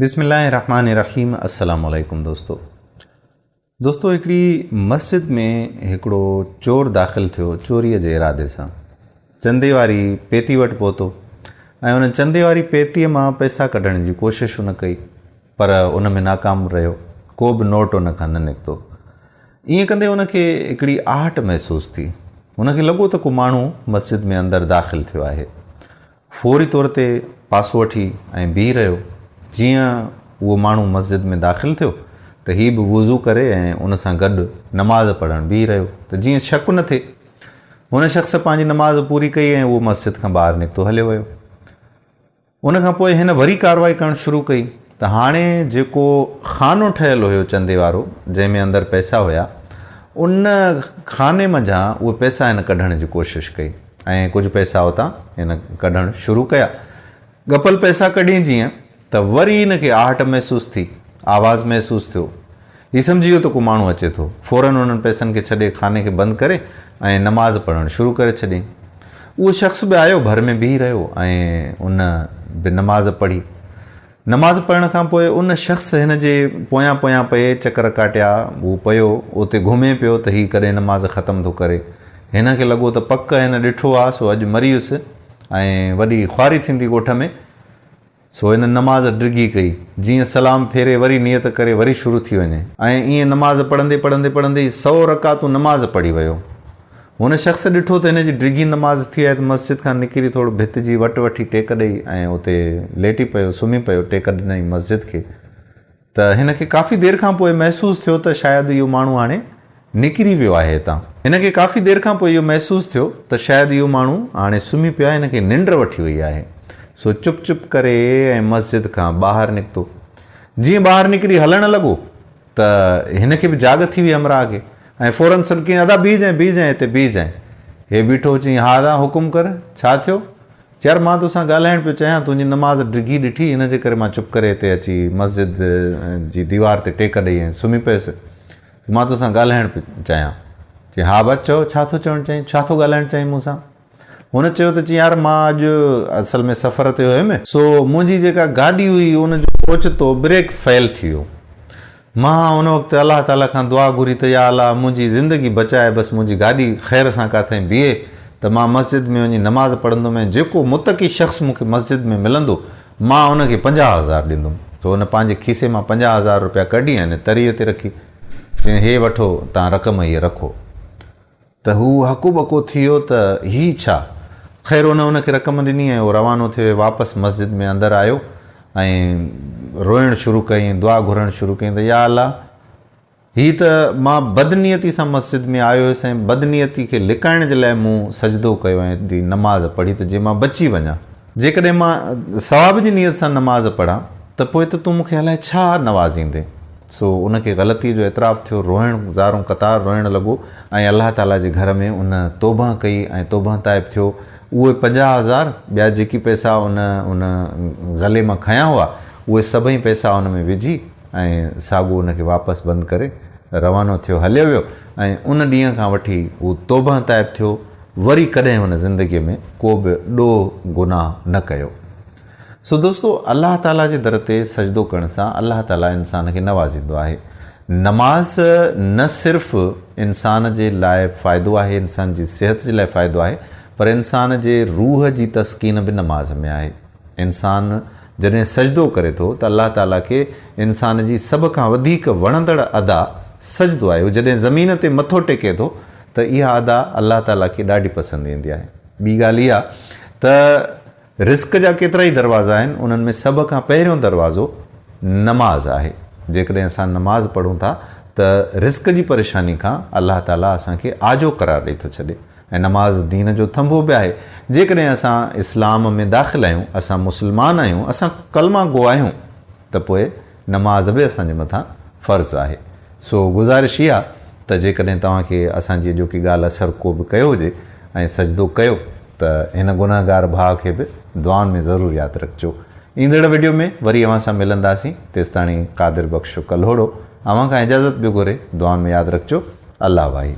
بسم الله الرحمن الرحيم السلام عليڪم دوستو دوستو هڪڙي مسجد ۾ هڪڙو چور داخل ٿيو چوريء جي ارادي سان چندي واري پيتي وٽ پهتو ۽ ان چندي واري پيتيء مان پئسا ڪڍڻ جي ڪوشش هن ڪئي پر ان ۾ ناڪام رهيو ڪو به نوٽ ان کان نه نڪتو ائين ڪندي ان کي هڪڙي آهٽ محسوس ٿي هن کي لڳو ته ڪو ماڻهو مسجد ۾ اندر داخل ٿيو آهي فوري طور تي پاسو وٺي ۽ بيهي رهيو. جيئن اهو ماڻهو مسجد ۾ داخل ٿيو ته هي به وضو ڪري ۽ ان سان گڏ نماز پڙهڻ بيهي رهيو ته جيئن شڪ نه ٿئي. هن شخص پنهنجي نماز پوري ڪئي ۽ اهو مسجد کان ٻاهر نڪتو هليو ويو. ان کان پوء هن وري ڪارروائي ڪرڻ شروع ڪئي ته هاڻي جيڪو خانو ٺهيل هيو چندي وارو جنهن ۾ اندر پئسا هيا ان خاني منجهان اهي پئسا هن ڪڍڻ جي ڪوشش ڪئي. ۽ ڪجهه پئسا اتان هن ڪڍڻ شروع ڪيا. ڳپل پئسا ڪڍين جيئن ته وري هن کي آهٽ محسوس ٿي، آواز محسوس ٿيو. هي سمجهي ويو ته ڪو ماڻهو اچي ٿو. فوراً انهن پئسن کي ڇڏي خاني کي بند ڪري ۽ نماز پڙهڻ شروع ڪري ڇڏيائين. اهو شخص به آيو ڀر ۾ بيهي رهيو ۽ ان به نماز پڙهي. نماز پڙهڻ کان پوء ان شخص هن جي پويان پويان پئي چڪر ڪاٽيا، هو پيو اتي گهمي پيو ته هي ڪڏهن نماز ختم ٿو ڪري. هن کي لڳو ته پڪ هن ڏٺو آ سو اڄ مري ويس ۽ وڏي خواري ٿيندي ڳوٺ ۾. سو هن نماز ڊگهي ڪئي. جيئن سلام ڦيري وري نيت ڪري وري شروع ٿي وڃي. ۽ ائين نماز پڙهندي پڙهندي پڙهندي سئو رڪعتون نماز پڙهي ويو. هن شخص ڏٺو ته هن جي ڊگهي نماز ٿي آهي ته مسجد کان نڪري ٿورو ڀت جي وٽ وٺي ٽيڪ ڏئي ۽ اتي ليٽي پيو، سمهي پيو، ٽيڪ ڏنائين مسجد کي ته هن کي ڪافي دير کان پوء محسوس ٿيو ته شايد اهو ماڻهو هاڻي نڪري ويو آهي هتان. هن کي ڪافي دير کان پوء اهو محسوس ٿيو ته شايد اهو ماڻهو هاڻي سمهي پيو آهي هن کي ننڊ وٺي وئي آهي سو چپ چپ ڪري ۽ مسجد کان ٻاهر نڪتو. جيئن ٻاهر نڪري هلڻ لڳو ته هن کي به جاڳ ٿي وئي همراهه کي ۽ فورن سڏ ڪيائين ادا بيهجانء بيهجانء هتي بيهجانء. هي بيٺو چيائين ها ادا حڪم ڪر ڇا ٿيو؟ چي يار مان توسان ڳالهائڻ پيو چاهيان تنهنجي نماز ڊگهي ڏٺي ان جي ڪري مان چپ ڪري هتي اچي مسجد جي ديوار تي ٽيڪ ڏئي ۽ سمهي پيس مان توسان ڳالهائڻ پيو چاهيان. چيائين ها ابا چئو ڇا ٿو چوڻ چاهين ڇا ٿو ڳالهائڻ چاهين مون سان؟ هن چيو ته چي يار مان اڄ اصل ۾ سفر تي هيم سو منهنجي جيڪا گاڏي هئي ان جو اوچتو بريڪ فيل ٿي ويو. مان ان وقت الله تعالي کان دعا گهري ته يا الله منهنجي زندگي بچائي بس منهنجي گاڏي خير سان ڪاٿئين بيهي ته مان مسجد ۾ وڃي نماز پڙهندم ۽ جيڪو متقي شخص مون کي مسجد ۾ ملندو مان ان کي 50,000 ڏيندم. سو هن پنهنجي کيسي مان 50,000 روپيا ڪڍي ۽ تريء تي رکي چيائين هي وٺو تان رقم هيء رکو. ته هو هڪو ٻڪو ٿي ويو ته هي ڇا؟ خير ان هن کي رقم ڏني ۽ هو روانو ٿيو ۽ واپس مسجد ۾ اندر آيو ۽ روئڻ شروع ڪيائين دعا گهرڻ شروع ڪيائين ته يا الله! هي ته مان بدنيتي سان مسجد ۾ آيو هيس ۽ بدنيتي کي لڪائڻ جي لاء مون سجدو ڪيو ۽ نماز پڙهي ته جي مان بچي وڃان. جيڪڏهن مان ثواب جي نيت سان نماز پڙهان ته پوء ته تون مون کي الائي ڇا نوازيندين. سو ان کي غلطيء جو اعتراف ٿيو، روئڻ زارون قطار روئڻ لڳو ۽ الله تعاليٰ جي گهر ۾ ان توبهه ڪئي ۽ توبهه تائب ٿيو. اهي 50,000 ٻيا جيڪي پئسا ان ان غلي مان کنيا هئا، اهي سڀئي پئسا ان ۾ وجهي ۽ ساڳو ان کي واپس بند ڪري روانو ٿيو هليو ويو ۽ ان ڏينهن کان وٺي هو توبهه تائب ٿيو. وري ڪڏهن هن زندگيء ۾ ڪو به ڏوهه، گناهه، نه ڪيو. سو دوستو! الله تعاليٰ جي در تي سجدو ڪرڻ سان الله تعاليٰ انسان کي نوازيندو آهي. نماز نه صرف انسان جي لاء فائدو آهي، انسان جي صحت جي لاء فائدو آهي، پر انسان جي روح جي تسڪين به نماز ۾ آهي. انسان جڏهن سجدو ڪري ٿو ته الله تعاليٰ کي انسان جي سڀ کان وڌيڪ وڻندڙ ادا سجدو آهي. هو جڏهن زمين تي مٿو ٽيڪي ٿو ته اها ادا الله تعاليٰ کي ڏاڍي پسند ايندي آهي. ٻي ڳالهه اها ته رزق جا ڪيترائي دروازا آهن، انهن ۾ سڀ کان پهريون دروازو نماز آهي. جيڪڏهن اسان نماز پڙهون ٿا ته رزق جي پريشاني کان الله تعاليٰ اسان کي آجو قرار ڏئي ٿو ڇڏي ۽ نماز دين جو ٿنڀو به آهي. جيڪڏهن اسان اسلام ۾ داخل آهيون، اسان مسلمان آهيون، اسان ڪلمه گو آهيون ته پوء نماز به اسان جي مٿان فرض آهي. سو گذارش اها ته جيڪڏهن توهان کي اسان جي اڄوڪي ڳالهه اثر ڪو به ڪيو هجي ۽ سجدو ڪيو ته هن گنهگار ڀاء کي به دعائن ۾ ضرور ياد رکجو. ايندڙ وڊيو ۾ وري اوهان سان ملنداسين تيستاڻي قادر بخش ڪلهوڙو اوهان کان اجازت پيو گهري دعائن ۾ ياد رکجو الله واهي.